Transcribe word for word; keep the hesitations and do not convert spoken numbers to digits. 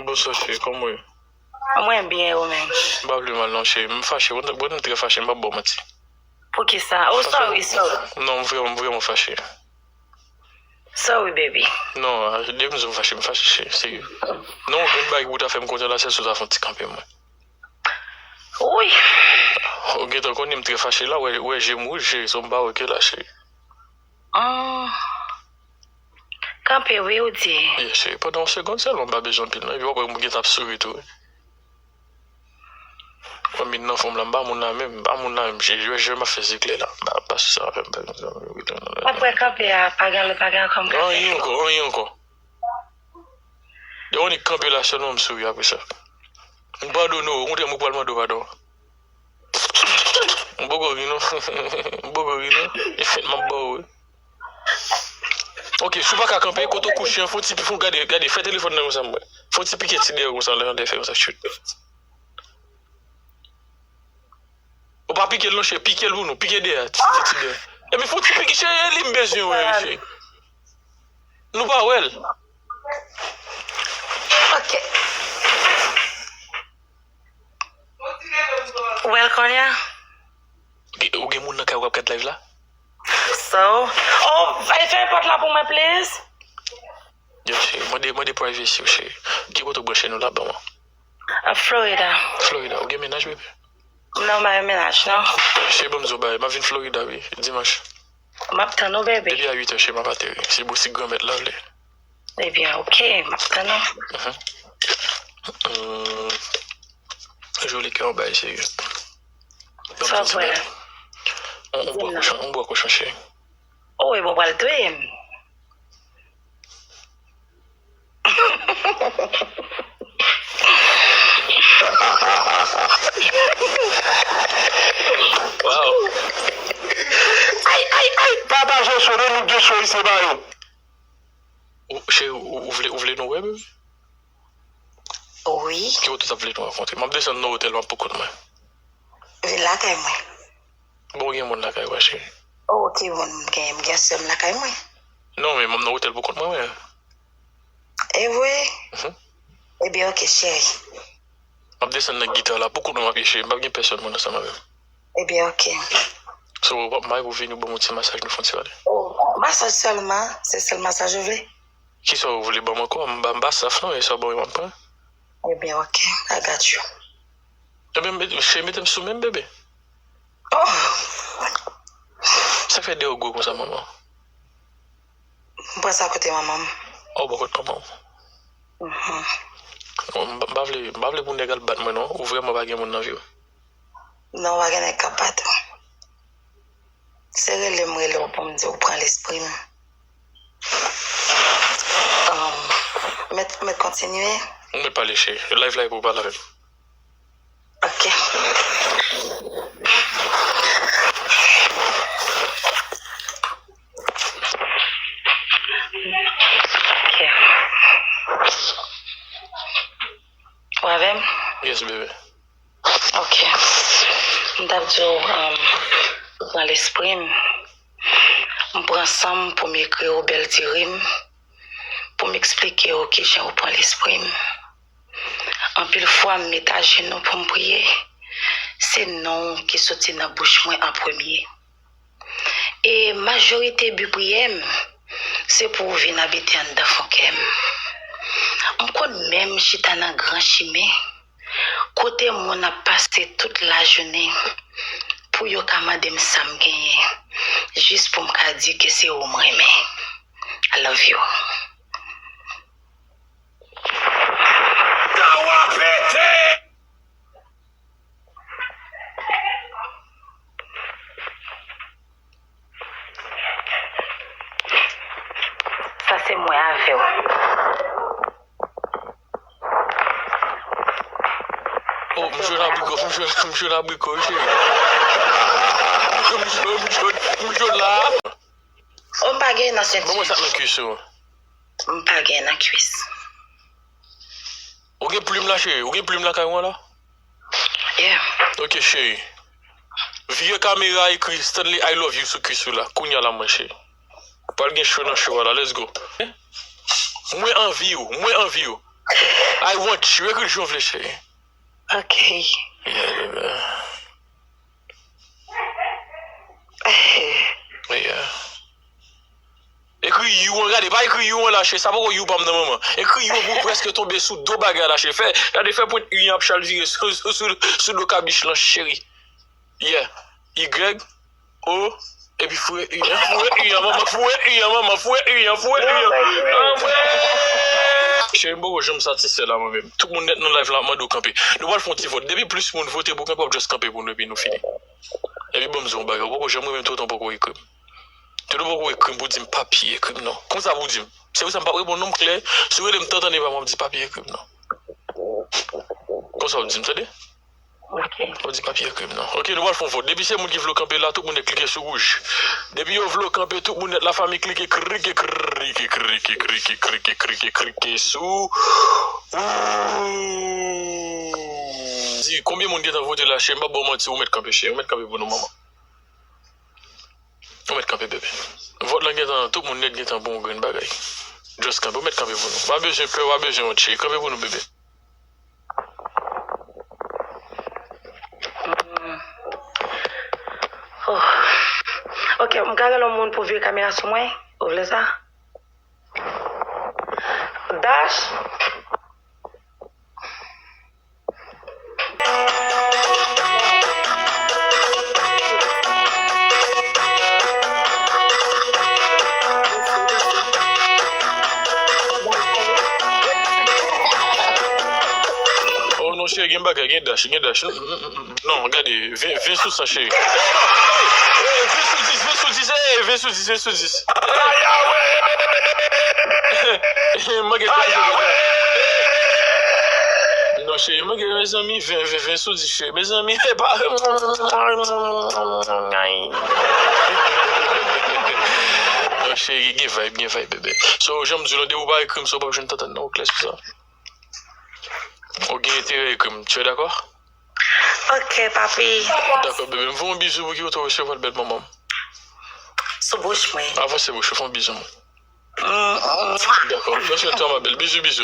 Bonswa, cheri, kòman w ye? Mwen byen, ou menm? M pa vle mal non, cheri. M fache, mwen, mwen trè fache, m p ap ba w manti. Poukisa? Oh, sorry, sorry. Non, m vrèman, m vrèman fache. Sorry, baby. Non, depi m di w m fache, m fache, cheri, serye. Non, yon grenn bagay ki pou ta fè m kontan la, se si w ta fè yon ti kanpe mwen. Wi. Ou gentan konnen m trè fache la, wè, wè je m wouj, cheri, so m pa wè ke la, cheri. Hum. Kanpe, wi, ou di. Yeah, cheri, pandan yon segonn sèlman, m pa bezwen anpil, non, epi w ap wè m gentan ap souri tou, wi. Mwen, min nan fòm la, m pa moun la menm, m pa moun la menm, je, je, je m ap fè zeklè la, m pa, pa sou sa avè m, pa gen sa, wi, non, non, non. Apre kanpe a, pa gen lòt bagay ankò m ka fè. Anyen ankò, anyen ankò. Lè w annik kanpe la sèlman, m souri apre sa. M padone w, ou kontre m, ou pral mande w padon. M poko ri non. M poko ri non. E fèt m ap ba w, wi. Ok, si w pa ka kanpe, kote w kouche an, fè yon ti, fè yon gade, gade, fè telefòn nan konsa m wè. Fè yon ti pike ti dèyè konsa, lè, lè fè konsa, chut. Ou pa pike l non, cheri, pike l pou nou, pike dèyè, ti, ti, ti dèyè. Epi fè yon ti pike, cheri, e li m bezwen wè, cheri. Nou pa wè l. Ok. Ou wè l kounye a? Ou gen, ou gen moun nan kay ou k ap gad live la? So, oh, fè, fè pòt la pou mwen, please. Yo, cheri, mande, mande privacy w, cheri. Ki kote w branche nou la, ban mwen? A Florida. Florida, ou gen mennaj, bebe? Non, m pa gen mennaj, non. Cheri, ban m di w bagay, m ap vin Florida, wi, dimanch. M ap tann ou, bebe. Depi a uit è, cheri, m ap ateri. Si boutik Granmèt la vle. Ebyen, ok, m ap tann ou. Mhm. Hum, joli kè yon bagay serye. Sa vre. On, on bwa kochon, on bwa kochon, cheri. Oh, e bon, pral touye m. Wow. Ay, ay, ay, pataje sou nou, nou de sou isi ba yo. Ou, cheri, ou, ou vle, ou vle nou wè, bebe? Wi. Ki kote w t ap vle nou rankontre? M ap desann nan otèl mwen pou kont mwen. Vin lakay mwen. Bon, gen moun lakay ou a, cheri. Oh, ok, bon, m gen, m gen sè m lakay mwen. Non, men m nan otèl pou kont mwen, wi. E vre? Mhm. Ebyen, ok, cheri. M ap desann nan gita la, pou kont mwen m ap ye, cheri. M p ap gen pèsòn moun ansanm avè m. Ebyen, ok. So, w ap mare pou vini, w ban m yon ti masaj, nou fè yon ti pale. Oh, masaj sèlman, se sèl masaj ou vle? Kisa w vle ban m ankò? M pa, m pa saf non, e sa w ban m yo m ap pran. Ebyen, ok, I got you. Ebyen, met, cheri, mete m sou men m, bebe. Oh! Sa k fè de w gwo konsa, manman? M pran sa kote manman m. Oh, bò kot manman w. Mhm. Oh, m pa, m pa vle, m pa vle pou nèg al bat mwen, non. Ou vrèman pa gen moun nan vi w? Non, pa gen nèg k ap bat ou. Se rele m rele w pou m di w pran lespri m. Um, mèt, mèt kontinye? Ou mèt pale, cheri. Live la e pou w pale avè m. Ok. Ok. Ou avè m? Yes, bebe. Ok. M t ap di w, um, pran lespri m. M pran san m pou m ekri w bèl ti rim, pou m eksplike w kijan w pran lespri m. Anpil fwa, m met ajenou pou m priye, se non w ki soti nan bouch mwen an premye. E majorite bi priyè m, se pou w vin abite anndan fon kè m. M konn menm chita nan gran chimen, kote moun ap pase tout lajounen pou yo ka mande m sa m genyen, jis pou m ka di ke se ou m renmen. I love you. Tawa pete! Sa se mwen avè w. Oh, m jwenn abriko, m jwenn, m jwenn abriko, wi, cheri. M jwenn, m jwenn, m jwenn la. Oh, m pa gen nan senti. Ban mwen sa k nan kwis ou. M pa gen nan kwis. Ou gen plim la, cheri? Ou gen plim lakay ou an la? Yeah. Ok, cheri. Vire kamera, ekri Stanley I love you sou kwis ou la. Kounye a la, mwen, cheri. Pral gen cho nan show a la. Let's go. Mwen anvi w. Mwen anvi w. I want you. Ekri l jan w vle, cheri. Ok. Yeah, baby. Yeah. Ekri you an, gade, pa ekri you an la, cheri, sa poko you pa m nan, manman. Ekri you an pou prèske tonbe sou do bagay la, cheri. Fè, gade, fè pwent u an ap chalvire sou, sou, sou, sou do kabich lan, cheri. Yeah. Y, O, epi foure u an, foure u an, manman, foure u an, manman, foure u an, foure u an. Anmwey! Cheri, m poko janm satisfè la, mwen menm. Tout moun nèt nan live la ap mande w kanpe. Nou pral fè yon ti vòt. Depi plis moun vote pou kanpe, w ap just kanpe pou nou, epi nou fini. Epi ban m di w yon bagay, ou poko janm renmen m, tout tan poko ekri m. Tout tan poko ekri m pou di m papye ekri m non. Konsa pou di m. Se pou sa m p ap reponn non, m klè. Si w rele m tantann epa mwen, w ap di papye ekri m non. Konsa w di m, tande? Ok. W ap di papye ekri m non. Ok, nou pral fè yon vòt. Depi se moun ki vle w kanpe la, tout moun nèt klike sou wouj. Depi yo vle w kanpe, tout moun nèt lafanmi klike, klike, klike, klike, klike, klike, klike, klike sou wouj. Di, konbyen moun gentan vote la, cheri? M p ap ba w manti, ou mèt kanpe, cheri. Ou mèt kanpe pou nou, manman. Ou mèt kanpe, bebe. Vòt lan gentan, tout moun nèt gentan bon grenn bagay. Just kanpe, ou mèt kanpe pou nou. W pa bezwen pè, w pa bezwen wont, cheri. Kanpe pou nou, bebe. Oh. Ok, m ka rele yon moun pou vire kamera sou mwen? Ou vle sa? Dash? Oh non, cheri, gen bagay, gen dash, gen dash. Mm, mm, mm, mm. Non, gade, ven, ven sou san, cheri. Eh, ven sou dis, ven sou dis, eh, ven sou dis, ven sou dis. Manke twa segonn. Non, cheri, manke, mezanmi, ven, ven, ven sou dis, cheri. Mezanmi, e pa. Non, cheri, gen vibe, gen vibe, bebe. So, jan m di w lan, depi w pa ekri m, so, w p ap jwenn tantann nan, ou klè sou sa. Ou gen enterè ekri m. Tu es d'accord? Ok, papi. Dakò, bebe. M voye yon bizou pou ki kote w resevwa l, bèl manman m. Sou bouch mwen. Avanse bouch ou, fè yon bizou. Mm, mm. Dakò. Pran swen twa, ma belle. Bizou, bizou.